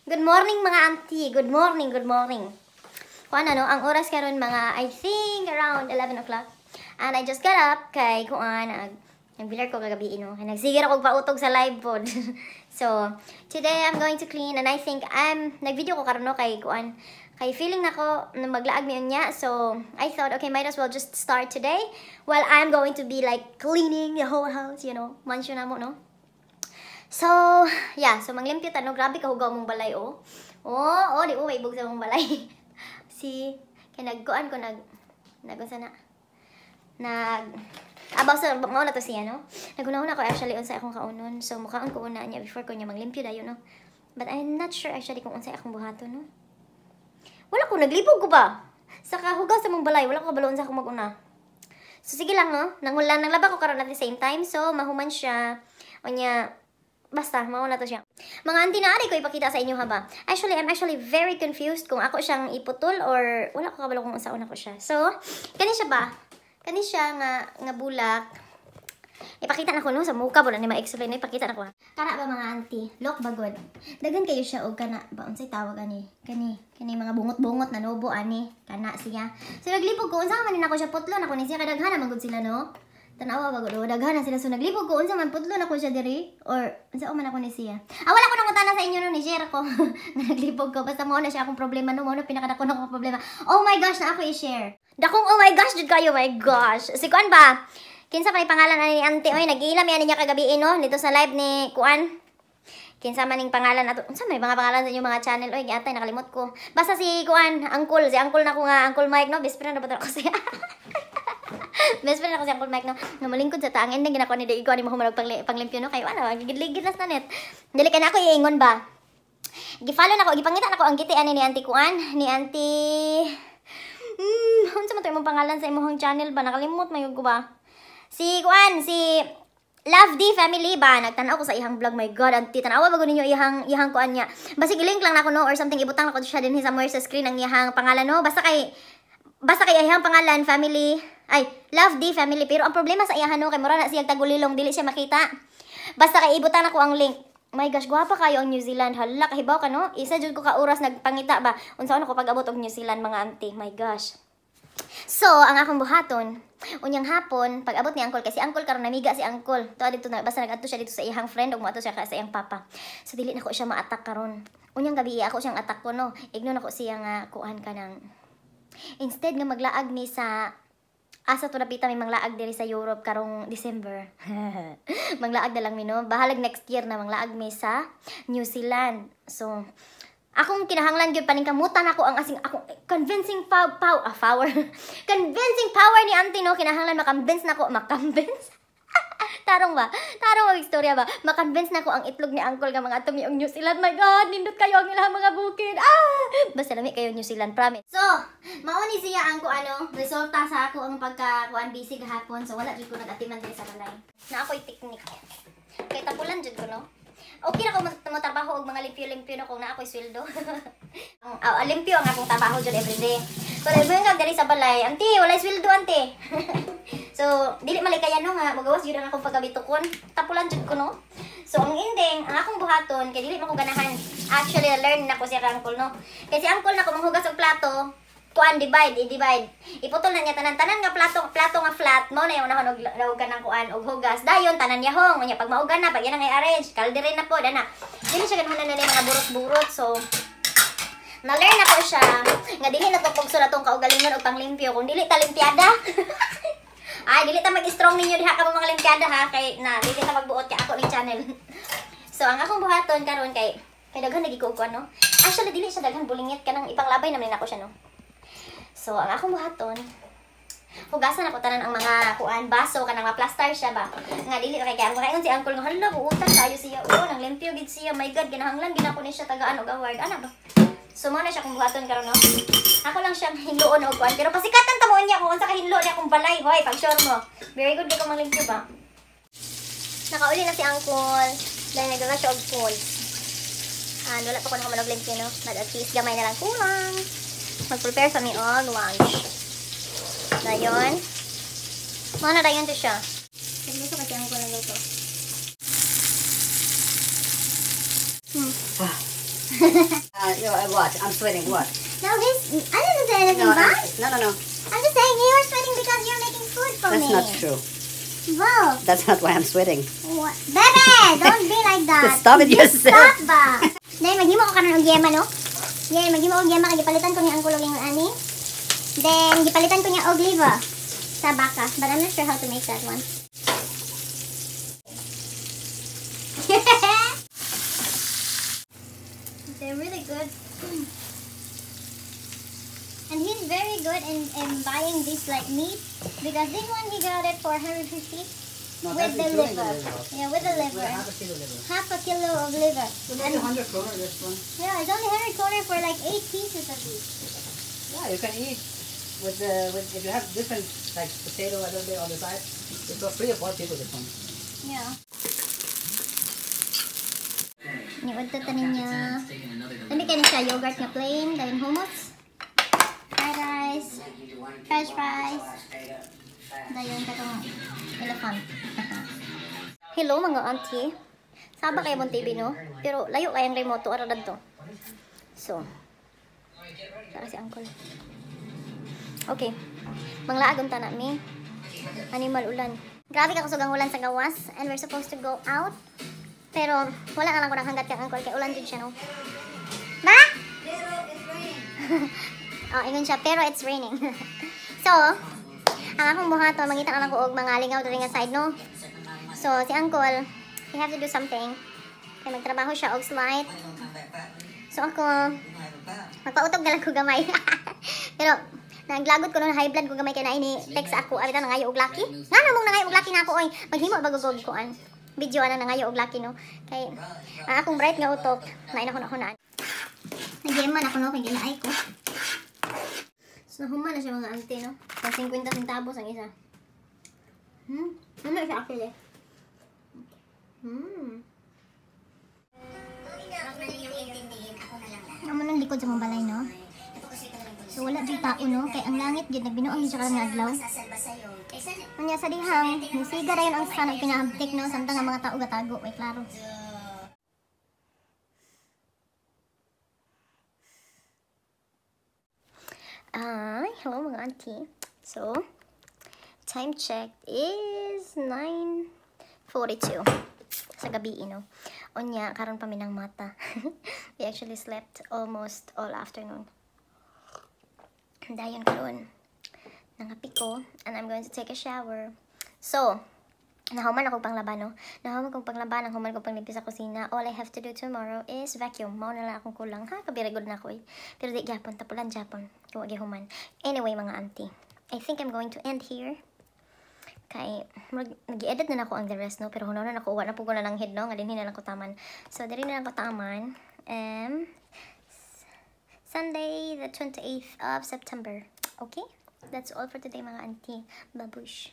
Good morning, mga auntie. Good morning, good morning. Kuan ano, ang oras karon mga, I think, around 11 o'clock. And I just got up kay kuan nagbilar ko kagabi, no. Kay nagsigir ako pautog sa live pod. So, today I'm going to clean and I think I'm nagvideo ko karon, no, kay kuan kay feeling nako na maglaag mi unya. So, I thought, okay, might as well just start today while I'm going to be like cleaning the whole house. Mansion na mo, no? So, yeah, so manglimpyo ta, no, grabe ka hugaw mong balay, oh. Oh, di mo may ibog sa mong balay. Si kay nagkuan ko nag nagunsa na. Nag Abaw sa mao na to siya, no. Nagunahon ako actually unsa akong kaunon. So mukaon ko una niya before ko niya manglimpyo dayon, no. But I'm not sure actually kung unsa akong buhaton, no. Wala ko naglibog ko ba. Sa kahugaw sa mong balay, wala ko kabalo unsa akong maguna. So sige lang, no. Nangulan nang laba ko karon at the same time. So mahuman siya. Unya basta, mao na to siya. Mga auntie, na ko ipakita sa inyo ha ba. Actually, I'm actually very confused kung ako siyang iputol or wala ko kabalo kung unsaon ako siya. So, kani siya ba? Kani siya nga bulak. Ipakita na ko, no, sa muka wala ni ma-explain, ipakita na ko. Kana ba, mga auntie? Look ba god. Daghan kayo siya og kana ba, unsay tawag ani? Kani, kani mga bungot-bungot na nubo ani, kana siya. So naglibog ko unsa man ni nako siya, putlo na ko ni siya kay daghan man gud sila, no. Tanawa ba gud, daghan na sila, so naglibog ko unsa man, putlo na ko siya diri or unsa man ako ni siya. Ah, wala ko nangutana sa inyo, no, ni share ko. Naglibog ko basta mao na siya akong problema, no, mao na pinakadako na akong problema. Oh my gosh, na ako i-share. Dakong oh my gosh jud kayo, my gosh. Si kuan ba? Kinsa pa pangalan ani ni auntie oy, nag-ilam yan niya kagabi, no, dito sa live ni kuan. Kinsa man ning pangalan ato? Unsa may mga pangalan sa inyong mga channel oy, giatay nakalimot ko. Basta si kuan, uncle, si uncle na ko nga Uncle Mike, no, best friend na ba ko siya? Best friend ako si Uncle Mike, no. Nga malingkod sa taang ending ginako ni di ko ni mo humalog panglimpyo, no, kay ano, gigid-ligid nas na net. Dili ka na ako iingon ba. Gi-follow nako, gipangita nako ang giti ani ni auntie kuan, ni auntie. Unsa man to imong pangalan sa imong channel ba? Nakalimot man ko ba? Si kuan, si Love D Family ba, nagtan-aw ko sa ihang vlog. My God, auntie, tan-awa ba ninyo ihang ihang kuan niya. Basig i-link lang nako, no, or something, ibutang nako siya din somewhere sa screen ang ihang pangalan, no. Basta kay ihang pangalan family ay Love D Family, pero ang problema sa iyahan, no, kay mura na siya tagulilong, dili siya makita. Basta kay ibutang nako ang link. My gosh, gwapa kayo ang New Zealand. Hala, kahibaw ka, no? Isa jud ko ka oras nagpangita ba. Unsa ko pag-abot og New Zealand, mga auntie. My gosh. So, ang akong buhaton, unyang hapon, pag abot ni uncle, kasi uncle karon namiga si uncle. To dito na basta nagadto siya dito sa iyang friend ug moadto siya ka sa iyang papa. So dili na ko siya ma-attack karon. Unyang gabi ako siyang attack ko, no. Igno na ko siya nga kuan ka ng instead nga maglaag mi sa asa to napita mi manglaag diri sa Europe karong December. Manglaag na lang mi, no. Bahalag next year na manglaag mi sa New Zealand. So akong kinahanglan gyud paningkamutan ako ang asing akong convincing power pow, ah, power convincing power ni auntie, no. Kinahanglan makonvince nako, makonvince. Tarong ba? Tarong mag istorya ba? Makonvince nako ang itlog ni uncle nga mga mi ang New Zealand. My God, nindot kayo ang ilang mga bukid. Ah! Basta lami kayo New Zealand, promise. So, mao ni siya ang ko ano, resulta sa ako ang pagka kuan busy gahapon. So wala jud ko nag-atiman diri sa balay. Na ako'y technique. Kay tapulan jud ko, no. Okay na ko mo trabaho og mga limpyo-limpyo, no, kung na ako'y sweldo. Ang limpyo ang akong trabaho jud everyday. So, dahil mo diri sa balay, auntie, walay sweldo, auntie. So, dili malikayan, no, nga magawas jud ang akong pagkabitukon. Tapulan jud ko, no. So, ang ending, ang akong buhaton, kay dili man ko ganahan. Actually, learn na ko siya kay uncle, no. Kasi uncle na ko manghugas og plato, kuan divide, i-divide. Iputol na niya tanan tanan nga plato, plato nga flat mo na yung unahon og kanang kuan og hugas. Dayon tanan yahong, unya pag maugan na, pag yan ang i-arrange, kalderen na po dana. Dili siya ganahan na ni mga burot-burot. So na-learn ako siya nga dili na to pugso na tong kaugalingon og panglimpyo kung dili ta limpiada. Ay, dili ta mag-strong ninyo diha ka mga limpiada ha, kay na dili ta magbuot kay ako ning channel. So ang akong buhaton karon kay kay daghan lagi ko og no. Actually dili siya daghan, bulingit kanang ipanglabay naman nako siya, no. So ang akong buhaton, hugasan ako tanan ang mga kuan baso kanang mga plaster siya ba. Nga dili kay kay ang si uncle nga hala buutan kayo siya. Oh, nang limpyo gid siya. My God, ginahanglan ginako ni siya tagaan og award. Ana ba? So mo na siya kung buhaton karon, no. Ako lang siyang hinloon og kuan, pero pasikatan ta mo niya kung unsa ka hinlo niya akong balay, hoy, pag sure mo. Very good ko manglimpyo ba. Nakauli na si uncle. Dahil nagdala siya og food. And wala pa ko nakamalog limpyo, no. But at least gamay na lang kulang. Mag-prepare sa mi og lunch. Dayon. Mo na dayon to siya. Nagluto kasi ang uncle, nagluto. Ah. What? I'm sweating. What? No, this, I didn't say anything No, bad. No. I'm just saying you are sweating because you're making food for That's me. not true. Well, That's not why I'm sweating. What? Bebe, don't be like that. Stop it Just yourself. stop ba? Dahil maghimo ko karon og yema, no? Yeah, maghimo og yema kay gipalitan ko niya ang kulog yung ani. Then gipalitan ko niya og liver sa baka, but I'm not sure how to make that one. They're really good. And he's very good in buying this like meat because this one he got it for 150 No, with that's the including liver. the liver. Yeah, with the liver. With half a kilo liver. Half a kilo of liver. So maybe 100 kroner this one. Yeah, it's only 100 kroner for like 8 pieces of these. Yeah, you can eat with if you have different like potato a little bit on the side. It's for 3 or 4 people, this one. Yeah. Niudto ta ninyo. Lami kaayo siya, yogurt nga plain, dayon hummus, fried rice, french fries, dayon katong elephant. Hello, mga auntie. Saba kaayo mong TV, no? Pero layo kaayong remote ara dadto. So, saka si uncle. Okay. Manglaag unta na mi. Animal ulan. Grabe ka kusog ang ulan sa gawas and we're supposed to go out. Pero wala na lang ko nanghangat kang uncle kay ulan jud siya, no. Ma? Pero it's raining. Oh, ingon siya, pero it's raining. So, ang akong buhaton, mangita na lang ko og mga lingaw diri nga side, no. So, si uncle, he have to do something. Kaya magtrabaho siya og slight. So ako, magpautog na lang ko gamay. Pero, naglagot ko nun, high blood ko gamay kay naini text ako, abi ta nangayo og laki. Ngano mong nangayo og laki na ako, oy? Maghimo ba gugog kuan? Video ana nangayo og laki, no. Kay ang akong bright nga utok, nain ako na hunaan. Nagyeman ako, no, kay gilaay ko. So nahuman na siya, mga auntie, no. Sa 50 centavos ang isa. Ano siya actually? Amo nang likod sa mong balay, no? So wala jud tao, no, kay ang langit gid nagbinuang siya karon nga adlaw. Unya sa dihang, nisiga rayon ang sun ug pinaabtik, no, samtang ang mga tao gatago, way klaro. Ay, hello, mga auntie. So, time check is 9:42 sa gabi, no. Unya, karon pa mi nang mata. We actually slept almost all afternoon. Dayon karon, nangapi ko and I'm going to take a shower. So, nahuman ako panglaba, no? Nahuman akong panglaba, nahuman ko panglimpyo sa kusina. All I have to do tomorrow is vacuum. Mao na lang akong kulang. Ha, kabira good na ako eh. Pero di gyapon, tapulan gyapon. Kung wag human. Anyway, mga auntie, I think I'm going to end here. Kay, nag-edit na nako ang the rest, no? Pero hunaw na nako, wala po ko na lang head, no? Nga dinhi na lang ko taman. So, diri na lang ko taman. Sunday, the 28th of September. Okay? That's all for today, mga auntie. Babush.